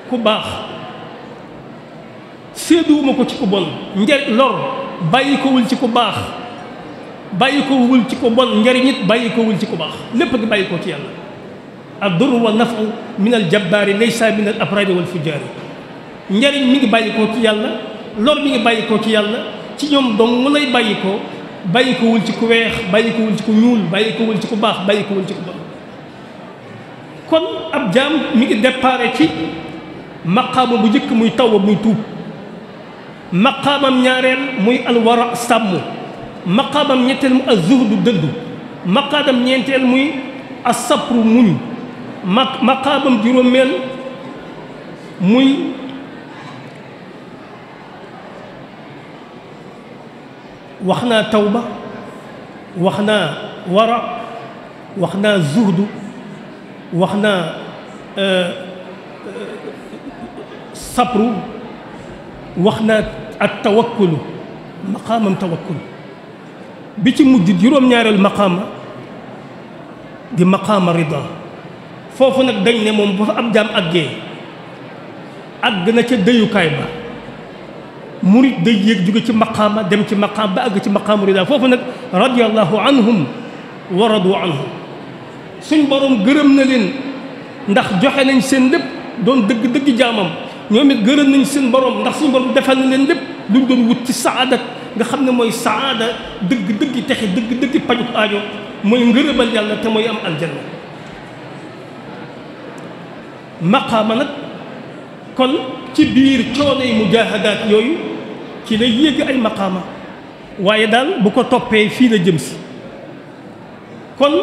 ku baax séeduwuma ko ci ku bon lor bàyyi ko wul ci ku baax bàyyi ko wul ci ku bon njariñ it bàyyi ko wul ci ku baax lépp gi bàyyi ko ci yàlla ad-durru wa nafu min al-jabbaari laysa min al-abraari wal fujjaari njariñ mi ngi bàyyi ko ci yàlla lor mi ngi bàyyi ko ci yàlla ci ñoom dong mu lay bàyyi ko wul ci ku weex bàyyi ko wul ci ku ñuul bàyyi ko wul ci ku baax bàyyi ko wul ci ku bon kon ab jaam mi ngi déparé ci maqaama bu njëkk muy tawba muy tuub maqaamam ñaareel muy alwara sàmm maqaamam ñetteel mu az-zuhdu dëddu maqaamam ñeenteel muy as-sabru muñ maqaamam juróomeel muy wax naa tawba wax naa wara wax naa zuhdu wax naa sabru wax naa ak tawakkulu maqaamam tawakkul bi ci mujj juróom-ñaareelu maqaama di maqaama rida foofu nag dañ ne moom bu fa ab jaam àggee àgg na ca dëyukaay ba murit day yéeg jóge ci maqaama dem ci maqaam ba àgg ci maqaamu rida foofu nag radiyallahu anhum wa radu anhu suñ borom gërëm na leen ndax joxe nañ seen lépp doon dëgg jaamam ñoom it gërëm nañ seen borom ndax suñ borom defal na leen lépp luñ doon wut ci saada nga xam ne mooy saada dëgg texe dëgg pajuk aajo mooy ngërëbal yàlla te mooy am aljanna maqaama nag kon ci biir coonoy mujaahadaat yooyu ci lay yéeg ay maqaama waaye daal bu ko toppee fii la jëm si kon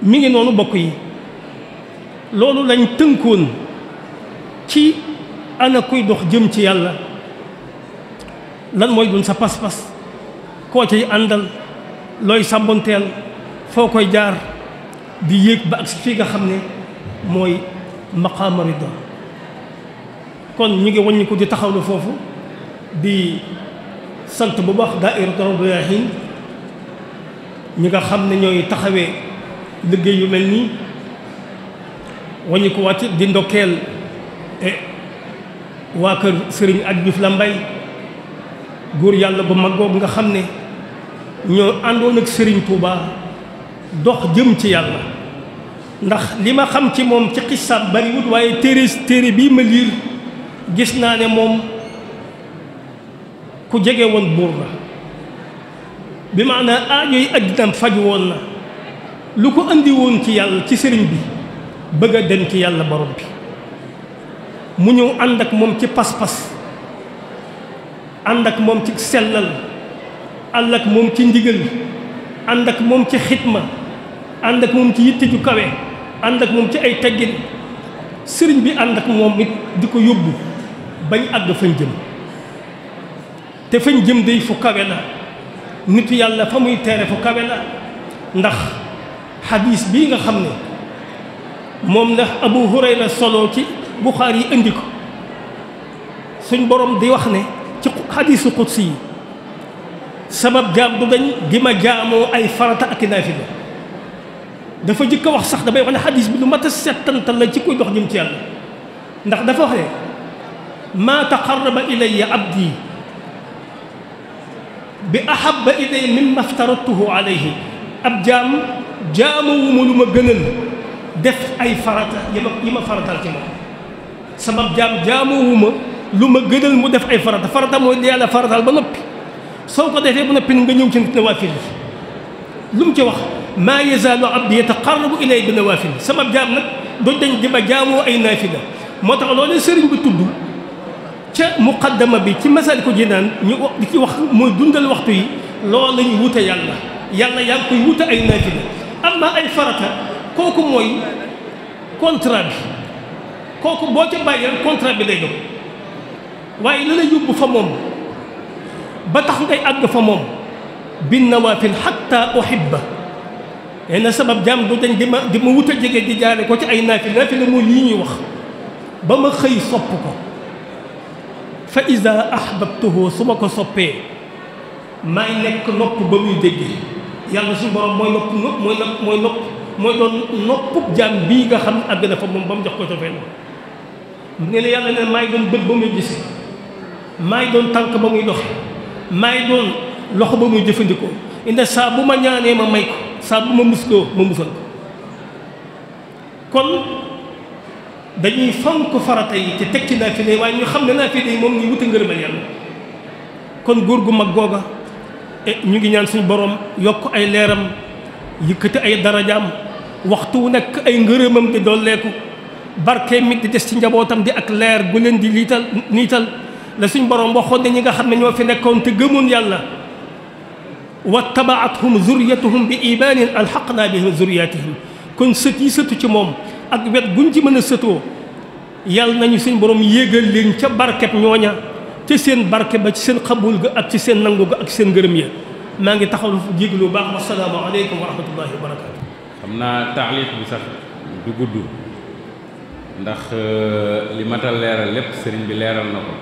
mi ngi noonu bokk yi loolu lañ tënkoon ci ana kuy dox jëm ci yàlla lan mooy doon sa pas-pas koo cay àndal looy sàmbonteel foo koy jaar di yéeg ba ak fii nga xam ne mooy maqaama rida kon ñu ngi wàññi ko di taxawlu foofu di sant bu baax daayiratu Rawdu Rayaahiin ñi nga xam ne ñooy taxawee liggéey yu mel nii wàññi ko wàcc di ndokkeel waa kër Serigne Aliou Diouf Lambaye góor yàlla bu mag boobu nga xam ne ñoo àndoon ak Serigne Touba dox jëm ci yàlla ndax li ma xam ci moom ci xissaat bariwut waaye téere bii ma liir gis naa ne moom ku jege woon buur la bi maanaam aajo yi addinam faju woon na lu ko andi woon ci yàlla ci sëriñ bi bëgg a dem ci yàlla borom bi mu ñëw ànd ak moom ci pas-pas ànd ak moom ci sellal ànd ak moom ci ndigal ànd ak moom ci xitma ànd ak moom ci yitte ju kawe ànd ak moom ci ay teggin sëriñ bi ànd ak moom it di ko yóbbu bañ àgg fañ jëm te fañ jëm day fu kawe la nitu yàlla fa muy teere fu kawe la ndax xadiis bii nga xam ne moom la Abu Hurayra solo ci Buxaari yi indi ko suñ borom di wax ne ci xadiisu qudsi yi sabab jaam du dañ di ma jaamoo ay farata ak naafila dafa jëkk a wax sax damay wax ne xadiis bi lu mat a settantal la ci koy dox jëm ci yàlla ndax dafa wax ne maa taqarraba ilayya abdi bi ahabba ilayya mimma aftaradtuhu alayhi ab jaam jaamowuma lu ma gënal def ay farata yi ma faratal ci moom sabab jaam jaamowuma lu ma gënal mu def ay farata. farata mooy li yàlla farataal ba noppi soo ko defee ba noppi nga ñëw ci nawaafil yi lu mu ci wax maa yazaalu abdi yataqarrabu ilayya bi nawaafil sama jaam nag doo dañ di ma jaamoo ay naafila moo tax loolu sëriñ bi tudd ca muqaddama bi ci Masaalikul Jinaan ñu di ci wax mooy dundal waxtu yi loolu la ñu wute yàlla yaa ngi koy wute ay naafila amma ay farata kooku mooy contrat bi kooku boo ca bàyyi rek contrat bi lay doon waaye la la yóbbu fa moom ba tax ngay àgg fa moom bin nawaafil hatta uhibba na sabab jaam du dañ di ma wut a jege di jaare ko ci ay naafila mooy lii ñuy wax ba ma xëy sopp ko fa iza ahbabtuhu su ma ko soppee maay nekk nopp ba muy déggee yàlla suñu borom mooy doon noppub jaam bii nga xam ne àgg na fa moom ba mu jox ko cofee mu ne la yàlla ne maay doon bët ba muy gis maay doon tànk ba muy dox maay doon loxo ba muy jëfandikoo inde saa bu ma ñaanee ma may ko saa bu ma musloo ma musal ko kon dañuy fonk farata yi te teg ci naafile yi waaye ñu xam ne naafile yi moom ñuy wuti ngërëmal yàlla kon góor gu mag googa ñu ngi ñaan suñu borom yokk ay leeram yëkkati ay darajaam waxtu wu nekk ay ngërëmam di dolleeku barke mi di des ci njabootam di ak leer gu leen di niital la suñ borom waxoon ne ñi nga xam ne ñoo fi nekkoon te gëmoon yàlla wattabaathum zurriyatuhum bi imaanin alxaqnaa bihim zurriyatihim kon sët yi sëtu ci moom ak wet guñ ci mën a sëtoo yàlla nañu suñ borom yéegal leen ca barkeb ñooña ci seen barke ba ci seen xabul ga ak ci seen nangu ga ak ci seen ngërëm ya maa ngi taxaw fu jéglu baax wasalaamu aleykum wa rahmatullahi wa barakaatu. xam naa taxliq bi sax du gudd ndax li matal leeral lépp sëriñ bi leeral na ko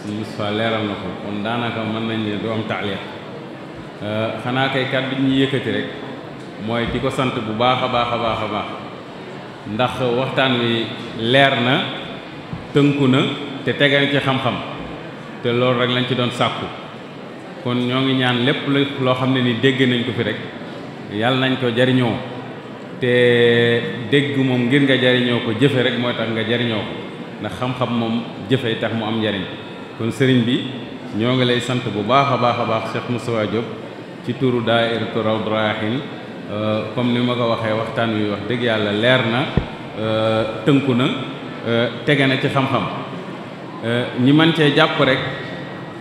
suñu Mustafaa leeral na ko kon daanaka mën nañ ne du am taxliq xanaa kay kàddu bi ñuy yëkkati rek mooy di ko sant bu baax a baax a baax a baax ndax waxtaan wi leer na tënku na te tegal ci xam-xam te loolu rek lañ ci doon sàkku kon ñoo ngi ñaan lépp loo xam ne ni dégg nañ ko fi rek yàlla nañ ko jariñoo te dégg moom ngir nga jariñoo ko jëfe rek mooy tax nga jariñoo ko ndax xam-xam moom jëfe tax mu am njariñ kon sëriñ bi ñoo ngi lay sant bu baax a baax a baax Cheikh Moustapha Diop ci turu daayiratu Rawdu Rayaahiin comme ni ma ko waxee waxtaan wi wax dëgg yàlla leer na tënku na tege na ci xam-xam ñi mën cee jàpp rek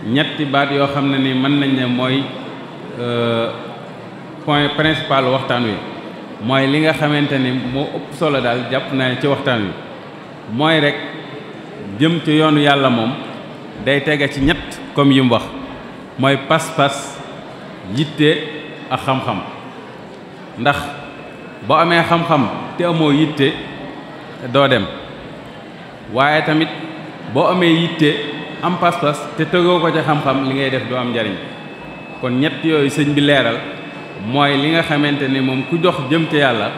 ñetti baat yoo xam ne ni mën nañ ne mooy point principal waxtaan wi mooy li nga xamante ni moo ëpp solo daal jàpp naa ci waxtaan wi mooy rek jëm ci yoonu yàlla moom day tege ci ñett comme yi mu wax mooy pas-pas yitte ak xam-xam ndax boo amee xam-xam te amoo yitte doo dem waaye tamit boo amee yitte am pas-pas te tegoo ko ci xam-xam li ngay def doo am njariñ kon ñett yooyu sëñ bi leeral mooy li nga xamante ni moom ku jox jëm ci yàlla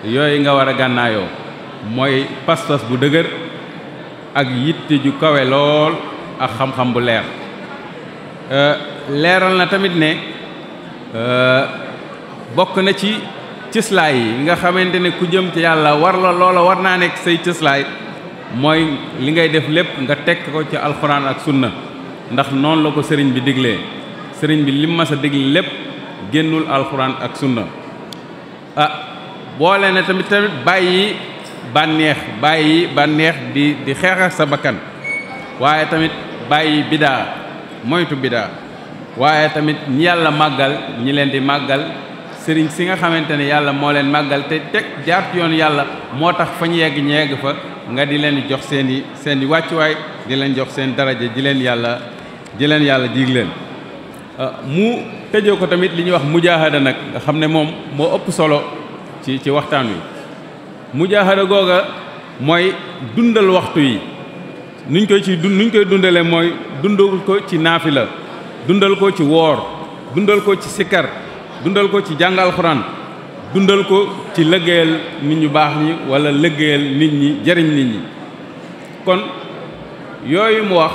yooyu nga war a gànnaayoo mooy pas-pas bu dëgër ak yitte ju kawe lool ak xam-xam bu leer leeral na tamit ne bokk na ci cëslaay yi nga xamante ne ku jëm ci yàlla loola war naa nekk say cëslaay mooy li ngay def lépp nga tekk ko ci alxuraan ak sunna ndax noonu la ko sëriñ bi diglee sëriñ bi lim mas a digle lépp génnul alxuraan ak sunna boole na tamit bàyyi bànneex di xeex ak sa bakkan waaye tamit bàyyi bidaa moytu bidaa waaye tamit ñi yàlla màggal ñi leen di màggal sëriñ si nga xamante ne yàlla moo leen màggal te teg jaar ci yoon yàlla moo tax fa ñu yegg ñu yegg fa nga di leen jox seen i wàccuwaay di leen jox seen daraja ji leen yàlla jig leen mu tëjoo ko tamit li ñuy wax mujaahada nag nga xam ne moom moo ëpp solo ci waxtaan wi mujaahada googa mooy dundal waxtu yi nuñ koy dundale mooy dundal ko ci naafila dundal ko ci woor dundal ko ci sikkar dundal ko ci jàng alxuraan dundal ko ci liggéeyal nit ñu baax ñi wala liggéeyal nit ñi jariñ nit ñi kon yooyu mu wax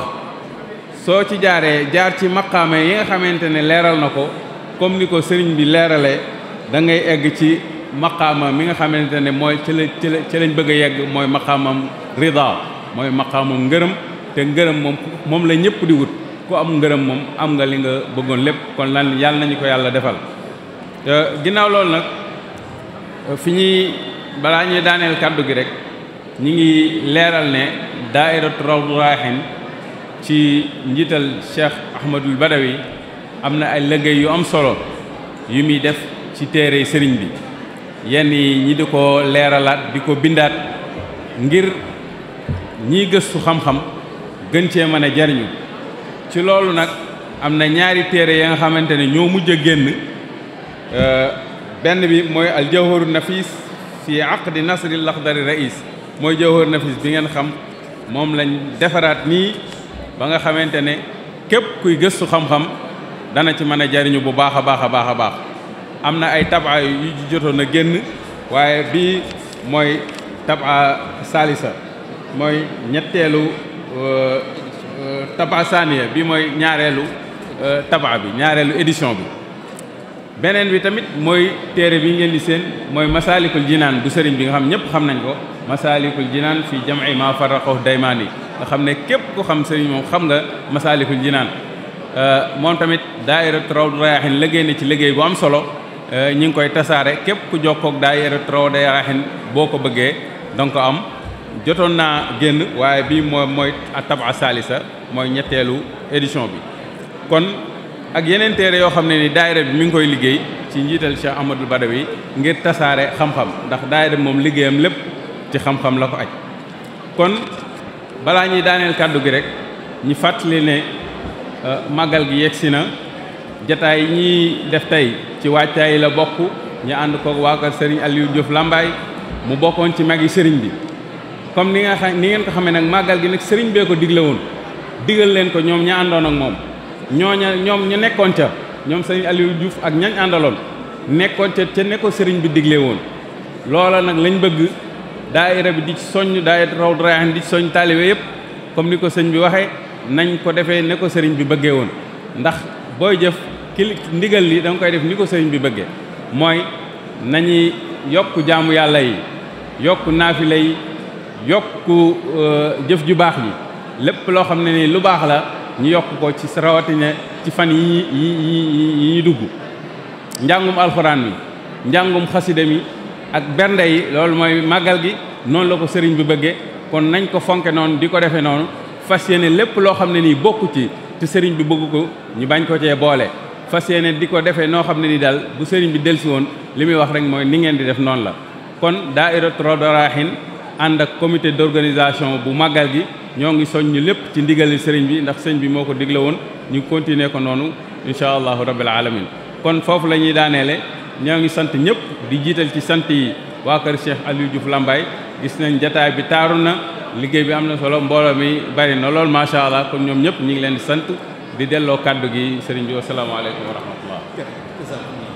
soo ci jaar ci maqaame yi nga xamante ne leeral na ko comme ni ko sëriñ bi leeralee da ngay egg ci maqaama mi nga xamante ne mooy ci lañ bëgg a yegg mooy maqaamam rida mooy maqaamam ngërëm te ngërëm moom la ñëpp di wut ku am ngërëm moom am nga li nga bëggoon lépp kon lan yàlla nañu ko yàlla defal. Ginnaaw loolu nag fi ñuy balaa ñuy daaneel kàddu gi rek ñi ngi leeral ne daairatu Rawdu Rayaahiin ci njiital Cheikh Ahmadul Badawi am na ay liggéey yu am solo yu muy def ci téere sëriñ bi yenn yi ñi di ko leeralaat di ko bindaat ngir ñiy gëstu xam-xam gën cee mën a jariñu ci loolu nag am na ñaari téere ya nga xamante ne ñoo mujj a génn benn bi mooy al jawharu nafis fi aqdi nasri laxdari rais mooy jawharu nafis bi ngeen xam moom lañ defaraat nii ba nga xamante ne képp kuy gëstu xam-xam dana ci mën a jariñu bu baax a baax a baax a baax am na ay tabaa yu jotoon a génn waaye bii mooy tabaa salisa mooy ñetteelu tabaa saniya bi mooy ñaareelu tabaa bi ñaareelu édition bi beneen bi tamit mooy téere bi ngeen di seen mooy masaalikul jinaan bu sëriñ bi nga xam ñëpp xam nañ ko masaalikul jinaan fi jam'i ma farraqahu daymaani nga xam ne képp ku xam sëriñ moom xam nga masaalikul jinaan moom tamit daayiratu Rawdu Rayaahiin liggéey na ci liggéey bu am solo ñi ngi koy tasaare képp ku jokkoog daayiratu Rawdu Rayaahiin boo ko bëggee donc am jotoon naa génn waaye bii mooy tabaa salisa mooy ñetteelu édition bi kon ak yeneen téere yoo xam ne ni daayira bi mi ngi koy liggéey ci njiital Cheikh Ahmadul Badawi ngir tasaare xam-xam ndax daayira bi moom liggéeyam lépp ci xam-xam la ko aj kon balaa ñuy daaneel kàddu gi rek ñi fàttali ne màggal gi yegsi na jataay yi ñuy def tey ci waajtaay yi la bokk ñu ànd ko waa kër Serigne Aliou Diouf Lambaye mu bokkoon ci magi Serigne bi comme ni ngeen ko xamee nag màggal gi nag Serigne bee ko digle woon digal leen ko ñoom ña àndoon ak moom ñoom ñu nekkoon ca ñoom Serigne Aliou Diouf ak ñañ àndaloon nekkoon ca ne ko Serigne bi digle woon loola nag lañ bëgg daayira bi di ci soññ daayira Rawdu Rayaahiin di ci soññ taalibe yëpp comme ni ko sëñ bi waxee nañ ko defee ne ko sëriñ bi bëggee woon ndax booy jëf ndigal li da nga koy def ni ko sëriñ bi bëggee mooy nañuy yokk jaamu yàlla yi yokk naafila yi yokk jëf ju baax ji lépp loo xam ne ni lu baax la ñu yokk ko ci rawatina ci fan yi ñu dugg njàngum alxuraan mi njàngum xasida mi ak bernde yi loolu mooy màggal gi noonu la ko sëriñ bi bëggee kon nañ ko fonke noonu di ko defee noonu fas yéene lépp loo xam ne nii bokku ci te sëriñ bi bëgg ko ñu bañ ko cee boole fas yéene di ko defee noo xam ne ni daal bu sëriñ bi delsi woon li muy wax rek mooy ni ngeen di def noonu la kon daayiratu Rawdu Rayaahiin ànd ak comité d'organisation bu màggal gi ñoo ngi soññ lépp ci ndigali sëriñ bi ndax sëriñ bi moo ko digle woon ñu continuer ko noonu incha allahu rabbil alamin kon foofu la ñuy daaneele ñoo ngi sant ñëpp di jiital ci sant yi waa kër Cheikh Aliou Diouf Lambaye gis nañ jataay bi taaru na liggéey bi am na solo mbooloo mi bari na lool macha allah kon ñoom ñëpp ñu ngi leen di sant di delloo kàddu gi sëriñ bi wasalaamaaleykum wa rahmatullah